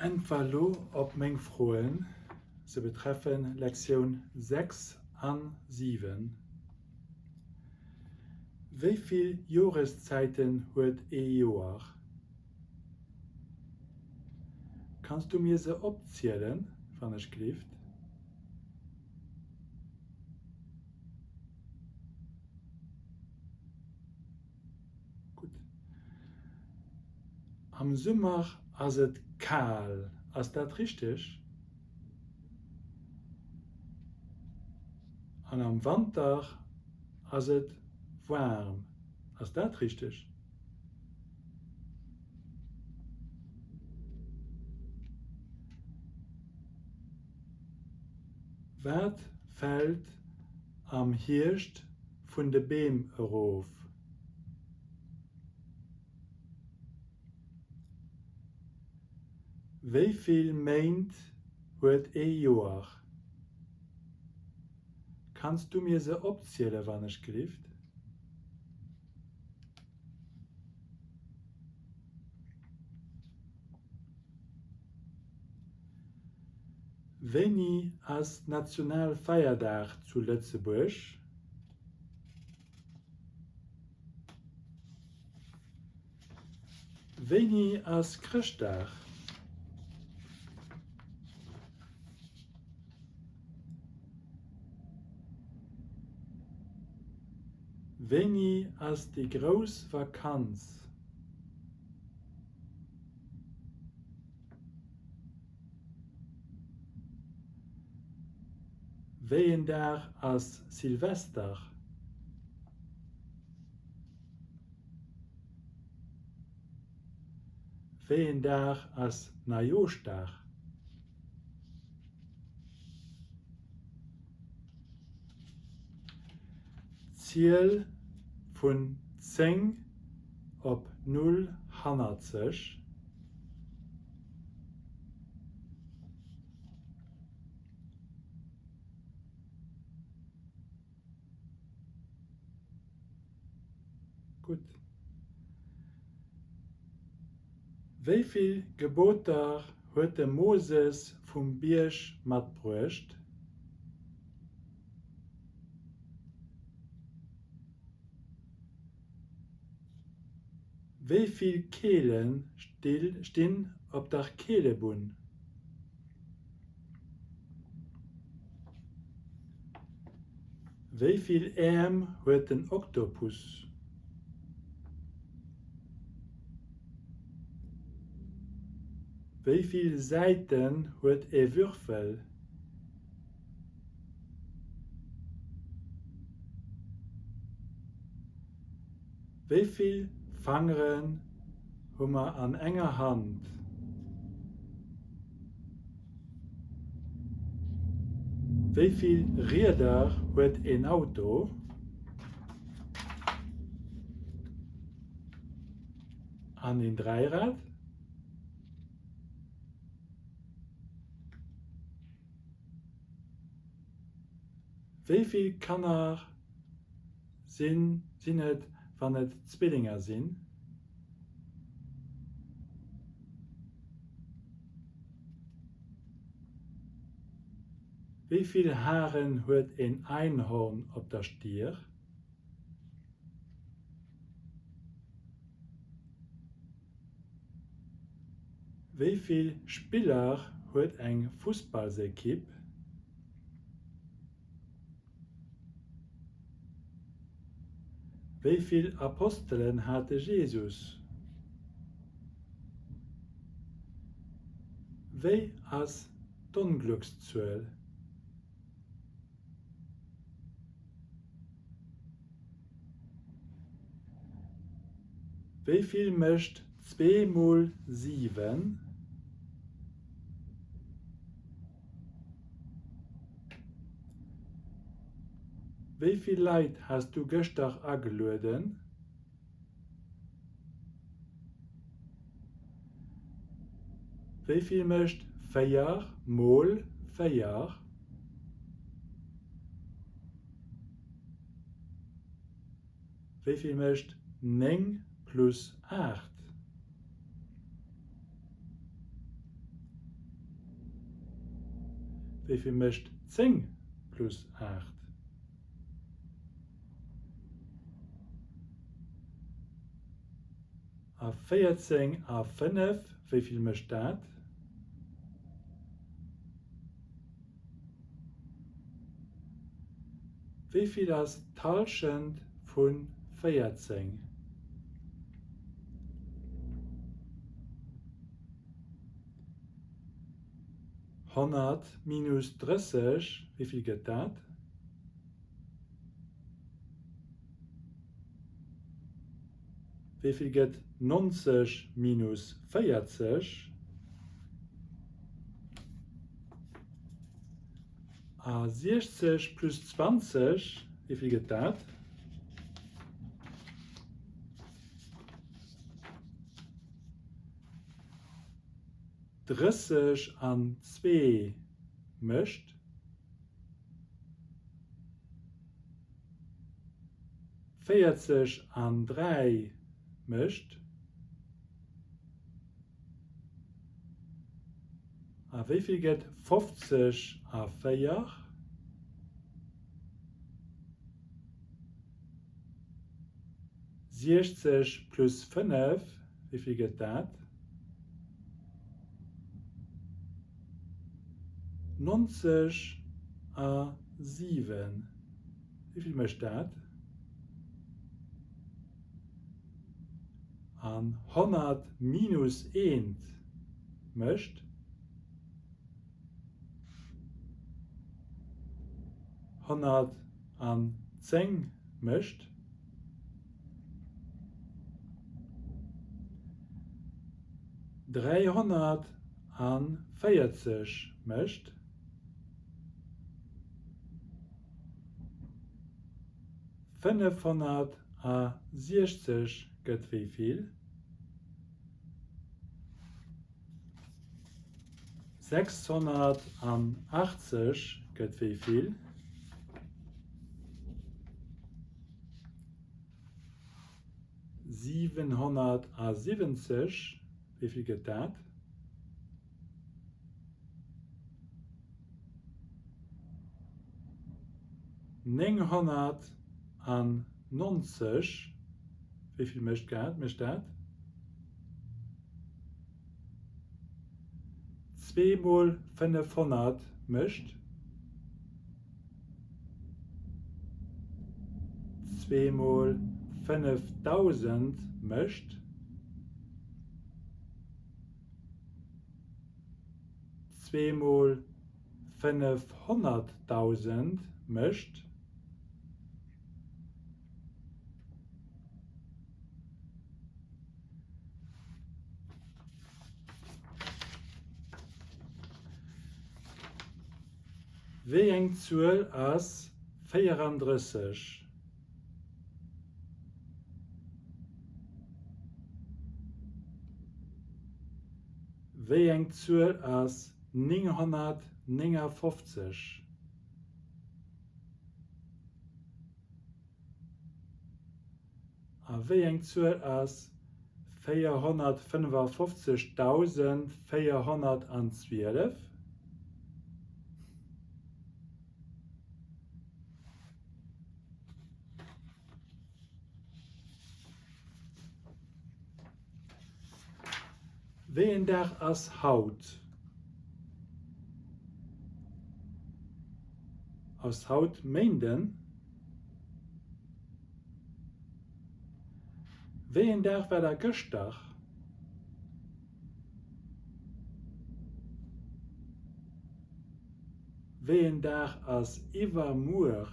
Äntwer elo op meng Froen. Se betreffen Lektioun 6 an 7. Wéi vill Joreszäiten huet ee Joer? Kanns du mir se opzielen, wann ech glift? Gutt. Am Summer ass et kal, ass dat richteg? An am Wanter ass et waarm, ass dat richteg? Wat fält am Hierscht vun de Beem erof? Wéi vill Méint huet ee Joer? Kanns du mir se opziele wann ech glift? Wéini ass Nationalfeierdag zu Lëtzebuerg? Wéini ass Chrëschtdag? Wéini ass déi grouss Vakanz? Wéi een Dag ass Silvester? Wéi een Dag ass Neijoschdag? Ziel vun 10 op 0 hannerzeg. Gutt. Wéi vill Geboter huet de Moses vum Bierg matbruecht? Wéi vill Keele stinn op der Keelebunn? Wéi vill Äerm huet den Oktopus? Wéi vill Säiten huet e Würfel? Wéi vill Fangeren hu mer an enger Hand? Wéi vill Rieder huet een Auto? An een Dräirad? Wéi vill Kanner sinn sinn et, wann et Zwillinger sinn? Wéi vill Haren huet een Einhorn op der Stier? Wéi vill Spiller huet eng Fussballsekipp? Wéi vill Apostelen hat de Jesus? Wéi ass d'Ongléckszuel? Wéi vill mécht zwee mol 7? Wéi vill Leit has du gëschter agelueden? Wéi vill mécht 4 mol 4? Wéi vill mécht 9 plus 8? Wéi vill mécht 10 plus 8? A 14 a 5, wéi vill mécht dat? Wéi vill ass d'Hallschent vu 14? 100 minus 30, wéi vill gëtt dat? Wéi vill gëtt 90 minus 40? A 60 plus 20, wéi vill gëtt dat? 30 an zwee mécht. 40 an 3 mécht. A wéi vill gëtt 50 a 4? 60 plus 5, wéi vill gëtt dat? 90 a 7. Wéi vill mécht dat? An 100 minus eent mécht? 110 mécht? 340 mécht? 560 gëtt wéi vill? 680 gëtt wéi vill? 770, wéi vill gëtt dat? 990, wéi vill mécht dat? Zweemol 500 mécht. Zweemol 5000 mécht. Zweemol 500.000 mécht. Wéi eng Zuel ass 34? Wéi eng Zuel ass 959? A wéi eng Zuel ass 455.412? Wéi een Dag ass haut? Ass haut Méinden? Wéi een Dag war da gëschter? Wéi een Dag ass iwwermuer?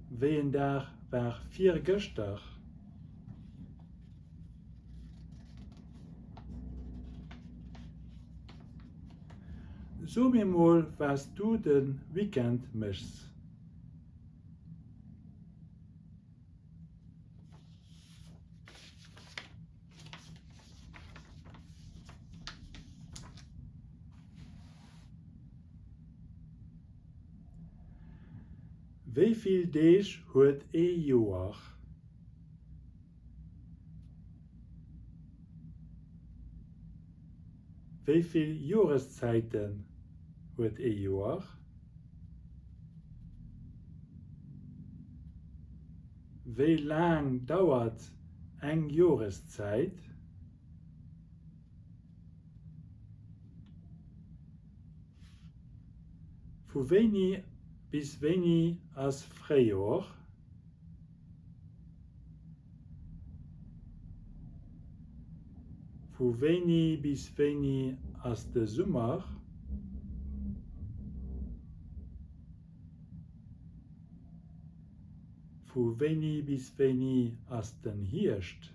Wéi een Dag war virgëschter? So mir mol was du de Weekend méchs. Wéi vill Deeg huet ee Joer? Wéi vill Joreszäiten huet ee Joer? Wéi laang dauert eng Joreszäit? Vu wéini bis wéini ass Fréijor? Vu wéini bis wéini ass de Summer? Vu wéini bis wéini ass den Hierscht?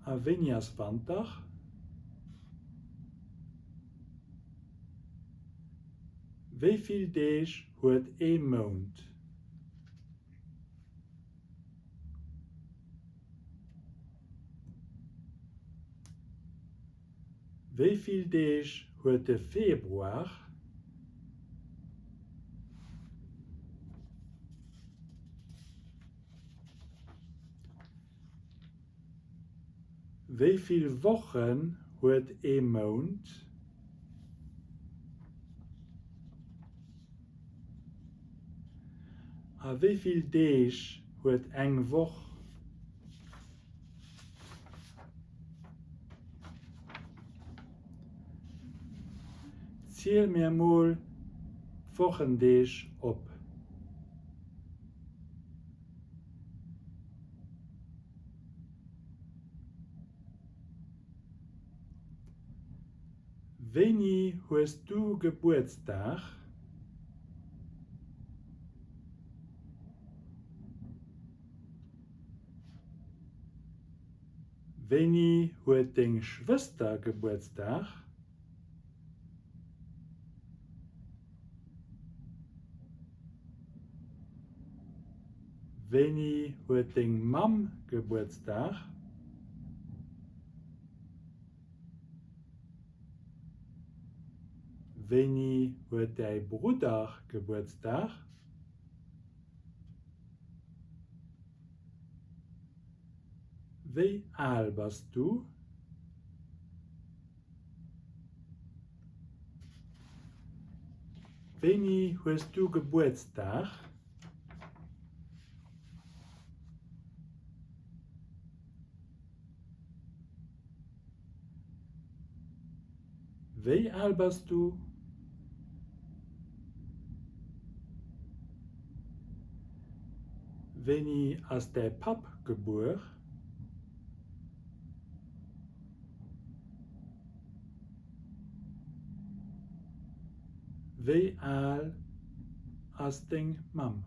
A wéini ass Wanter? Wéi vill Deeg huet ee Mount? Wéi vill Deeg huet de Februar? Wéi vill Wochen huet ee Mount? A wéi vill Deeg huet eng Woch? Ziel mir mol d'Wochendeeg op. Wéini hues du Gebuertsdag? Wéini huet deng Schwëster Gebuertsdag? Wéini huet deng Mamm Gebuertsdag? Wéini huet däi Brudder Gebuertsdag? Wéi al bass du? Wéini hues du Gebuertsdag? Wéi al bass du? Wéini ass däi Papp gebuer? Wéi al ass deng Mamm?